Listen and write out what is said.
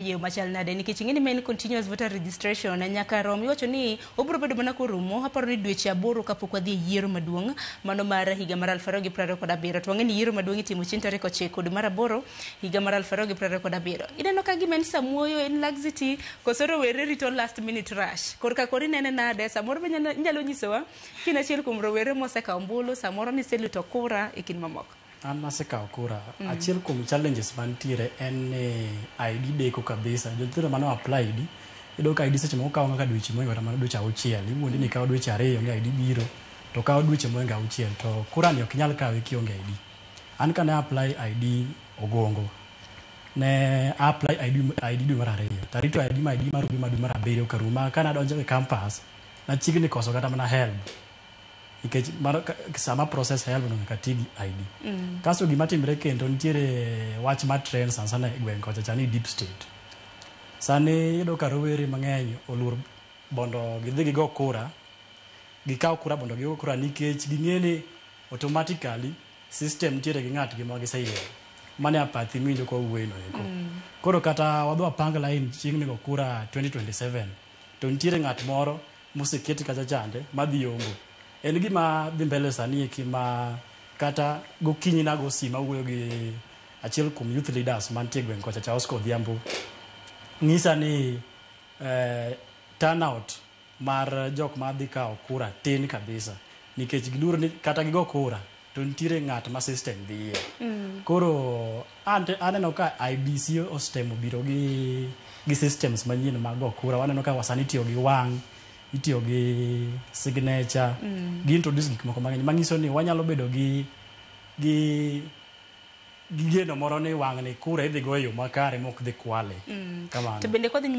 Yo machal nade? Nikech ing'e ni ma en continuous voter registration nyaka rom iwacho ni obiro bedo mana korumo aparo ni dweche 8 kapok wadhi e yiero maduong' mano mar higa mar 2027. To wang'e ni yiero maduong' itimo chieng' tarik 9 dwe mar 8 higa mar 2027. Ineno ka gima en samuoyo, en laxity, koso rowere rito last minute rush? Korka kori inene nade? Samoro be inyalo nyisowa ka in achiel kuom rowere mosekawo ombulu, samoro niseluto kura e kind mamoko. An nasekawo kura. Achiel kuom challenges mantiere en ni ID deko kabisa. Jothindo mane apply ID, iyudo ka ID seche moko kawo kaka dweche mohingo kata mana dweche 6. Iwuondi ni kawo dweche 2 ni ID biro, to kawo dweche mohingo 6. To kura ni ok inyal kawe kionge ID. An kane apply ID Ogongo, ne apply ID dwe mar 2. Tarito ID ma ID mar ma dwe mar 7 karumo. Kane adonjo e campus, nachiegni koso kata mana HELB. Nikech mano sama process HELB no nyaka ti gi ID. Kasto gima timre kendo, nitiere wach mar trend sana sana e gweng' kocha cha ni deep state. Sani iyudo ka rowere mang'eny oluor mondo gidhi gigo kura, gikaw kura mondo gigo kura nikech ging'e ni automatically system nitiere gi ng'atgi ma giseyiero. Mano e apathy miwinjo ka wawuoye no eko. Koro kata wadhi wapang line chieng' migo kura 2027, to nitiere ng'at moro moseket kacha chande madhi yombo. En gima dhi mbele sani eki ma kata gokinyi nago simu awuoyo gi achiel kuom youth leaders mantie e gweng' kocha cha, Oscar Odhiambo. Ng'isa ni turnout mar jok madhi kawo kura tin kabisa nikech giluor ni kata gigo kura to nitiere ng'at ma system dhiye. Koro aneno ka IEBC osetemo biro gi systems manyien mag go kura. Waneno ka sani itiyo gi wang', itiyo gi signature, gi introduce gik moko mang'eny manyiso ni wanyalo bedo gi geno moro ni wang'ni kura idhi go e yo makare mok dhi kwale. Kamano. To bende kodhi